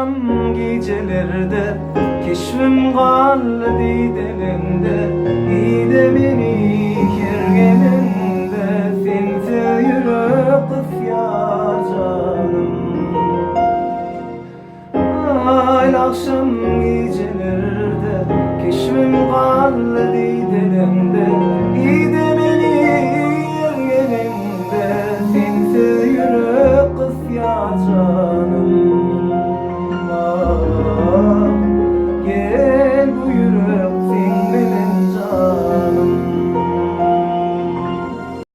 agşam gijelerde Keşbim galdy dideleňde Ide meni her gelende Sensiz ýürek gysýar janym. Aýly agşam gijelerde Keşbim galdy dideleňde.